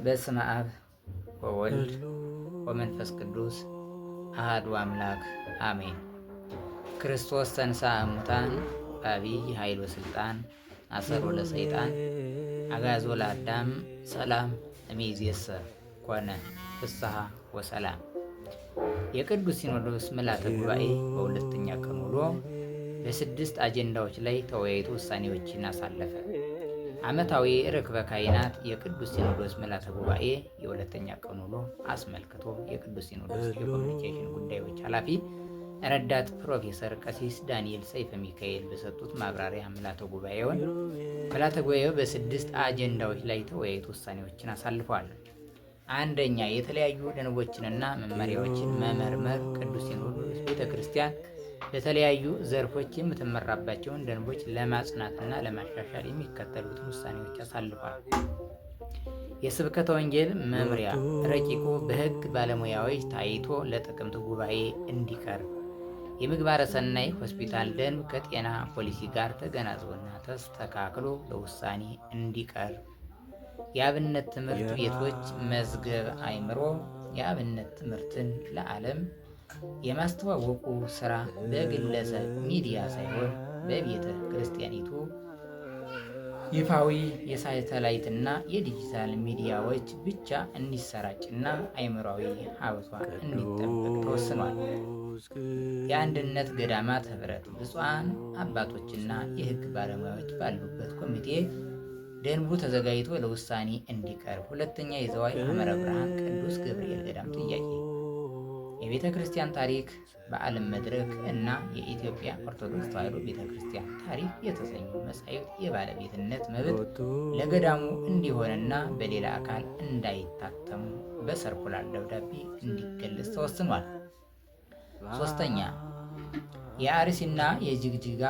በስመ አብ ወወልድ ወመንፈስ ቅዱስ አሐዱ አምላክ አሜን። ክርስቶስ ተንሥአ እሙታን በዐቢይ ኃይል ወሥልጣን አሰሮ ለሰይጣን አግዓዞ ለአዳም ሰላም እምይእዜሰ ኮነ ፍስሐ ወሰላም። የቅዱስ ሲኖዶስ ምልዓተ ጉባኤ በሁለተኛ ቀን ውሎ በስድስት አጀንዳዎች ላይ ተወያይቶ ውሳኔዎችን አሳለፈ። ዓመታዊ ርክበ ካህናት የቅዱስ ሲኖዶስ ምልዓተ ጉባኤ የሁለተኛ ቀን ውሎ አስመልክቶ የቅዱስ ሲኖዶስ የኮሚኒኬሽን ጉዳዮች ኃላፊ ረዳት ፕሮፌሰር ቀሲስ ዳንኤል ሰይፈ ሚካኤል በሰጡት ማብራሪያ ምልዓተ ጉባኤው በስድስት አጀንዳዎች ላይ ተወያይቶ ውሳኔዎችን አሳልፈዋል። አንደኛ፣ የተለያዩ ደንቦችንና መመሪያዎችን መመርመር። ቅዱስ ሲኖዶስ ቤተ ክርስቲያን በተለያዩ ዘርፎች የምትመራባቸውን ደንቦች ለማጽናትና ለማሻሻል የሚከተሉትን ውሳኔዎች አሳልፏል። የስብከተ ወንጌል መምሪያ ረቂቁ በሕግ ባለሙያዎች ታይቶ ለጥቅምት ጉባኤ እንዲቀርብ፣ የምግባረ ሰናይ ሆስፒታል ደንብ ከጤና ፖሊሲ ጋር ተገናዝቦና ተስተካክሎ ለውሳኔ እንዲቀርብ፣ የአብነት ትምህርት ቤቶች መዝገበ አእምሮ የአብነት ትምህርትን ለዓለም የማስተዋወቁ ስራ በግለሰብ ሚዲያ ሳይሆን በቤተ ክርስቲያኒቱ ይፋዊ የሳተላይትና የዲጂታል ሚዲያዎች ብቻ እንዲሰራጭና አእምሯዊ ሀብቷ እንዲጠበቅ ተወስኗል። የአንድነት ገዳማት ህብረት ብፁዓን አባቶችና የህግ ባለሙያዎች ባሉበት ኮሚቴ ደንቡ ተዘጋጅቶ ለውሳኔ እንዲቀርብ። ሁለተኛ፣ የዘዋይ ሐመረ ብርሃን ቅዱስ ገብርኤል ገዳም ጥያቄ የቤተ ክርስቲያን ታሪክ በዓለም መድረክ እና የኢትዮጵያ ኦርቶዶክስ ተዋሕዶ ቤተ ክርስቲያን ታሪክ የተሰኙ መጻሕፍት የባለቤትነት መብት ለገዳሙ እንዲሆንና በሌላ አካል እንዳይታተሙ በሰርኩላር ደብዳቤ እንዲገለጽ ተወስኗል። ሶስተኛ፣ የአርሲና የጅግጅጋ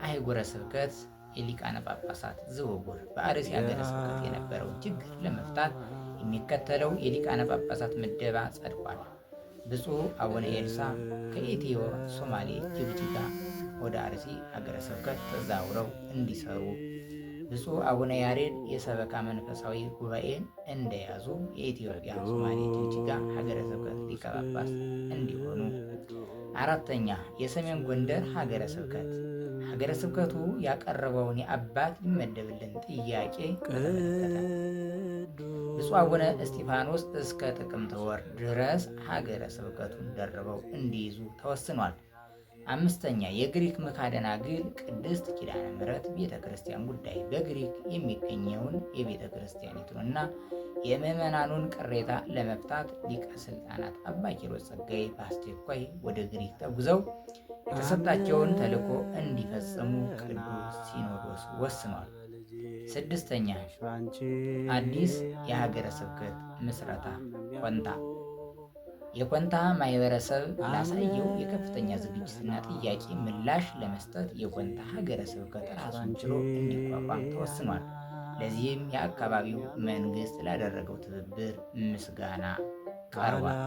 አህጉረ ስብከት የሊቃነ ጳጳሳት ዝውውር። በአርሲ ሀገረ ስብከት የነበረውን ችግር ለመፍታት የሚከተለው የሊቃነ ጳጳሳት ምደባ ጸድቋል። ብፁዕ አቡነ ኤልሳ ከኢትዮ ሶማሌ ጅግጅጋ ወደ አርሲ ሀገረ ስብከት ተዛውረው እንዲሰሩ፣ ብፁዕ አቡነ ያሬድ የሰበካ መንፈሳዊ ጉባኤን እንደያዙ የኢትዮጵያ ሶማሌ ጅግጅጋ ሀገረ ስብከት ሊቀ ጳጳስ እንዲሆኑ። አራተኛ፣ የሰሜን ጎንደር ሀገረ ስብከት ሀገረ ስብከቱ ያቀረበውን የአባት ይመደብልን ጥያቄ በተመለከተ ብፁዕ አቡነ እስጢፋኖስ እስከ ጥቅምት ወር ድረስ ሀገረ ስብከቱን ደርበው እንዲይዙ ተወስኗል። አምስተኛ፣ የግሪክ ምክሐ ደናግል ቅድስት ኪዳነ ምሕረት ቤተ ክርስቲያን ጉዳይ። በግሪክ የሚገኘውን የቤተ ክርስቲያኒቱንና የምዕመናኑን ቅሬታ ለመፍታት ሊቀ ስልጣናት አባ ኪሮስ ጸጋዬ በአስቸኳይ ወደ ግሪክ ተጉዘው የተሰጣቸውን ተልዕኮ እንዲፈጽሙ ቅዱስ ሲኖዶስ ወስኗል። ስድስተኛ፣ አዲስ የሀገረ ስብከት ምስረታ ኮንታ። የኮንታ ማህበረሰብ ላሳየው የከፍተኛ ዝግጅትና ጥያቄ ምላሽ ለመስጠት የኮንታ ሀገረ ስብከት ራሱን ችሎ እንዲቋቋም ተወስኗል። ለዚህም የአካባቢው መንግስት ላደረገው ትብብር ምስጋና ቀርቧል።